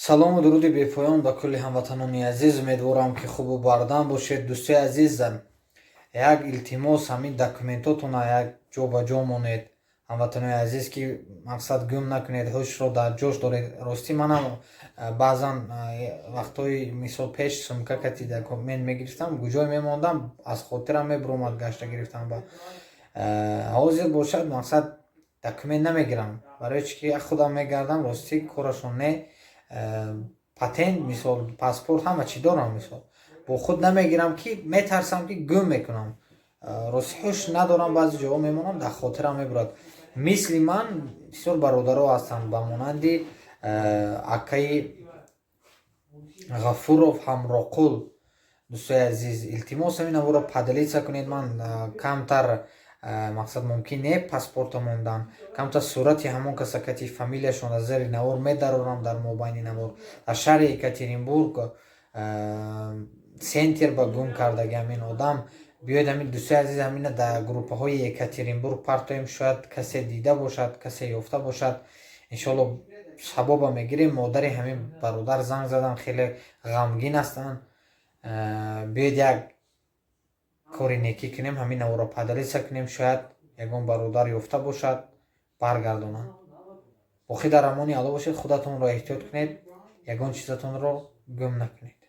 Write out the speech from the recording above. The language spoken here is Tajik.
Салому дуруди бепоён ба кулли ҳамватанони азиз. Умедворам, ки хубу бардам бошед. Дӯстои азиз, як илтимос: ҳамин документотона як ҷо ба ҷо монед, ҳамватанои азиз, ки мақсад гум накунед, ҳушро дар ҷош доред. Ростӣ, манам баъзан вақтҳои, мисол, пеш сумка кати документ мегирифтам, куҷое мемондам, аз хотирам мебуромад, гашта гирифтам. Ба ҳозир бошад, мақсад, документ намегирам. Барои чӣ ки худам мегардам, ростӣ, корашон не. Патент, мисол, паспорт, ҳама чӣ дорам, мисол, бо худ намегирам, ки метарсам, ки гум мекунам. Рости, ҳуш надорам, баъзе ҷоҳо мемонам, дар хотирам мебурад. Мисли ман бисёр бародаро ҳастанд, ба монанди акаи Ғафуров Ҳамроқул. Дӯстои азиз, илтимос, ҳамин наворо поделиться кунед. Ман камтар, мақсад, мумкин не паспорта мондан, камтар сурати ҳамон каса кати фамилияшон аз зери навор медарорам. Дар мобайни навор дар шаҳри Екатеринбург, центр ба гум кардаги ҳамин одам. Биёед, ҳамин, дӯстои азиз, ҳамина дар группаҳои Екатеринбург партоем, шояд касе дида бошад, касе ёфта бошад. Иншоалло, савоба мегирем. Модари ҳамин бародар занг задан, хеле ғамгин ҳастанд. Биёед, як кори некӣ кунем, ҳамин наворо поделиться кунем, шояд ягон бародар ёфта бошад, баргардонанд. Боқӣ дар амони Алло бошед, худатонро эҳтиёт кунед, ягон чизатонро гум накунед.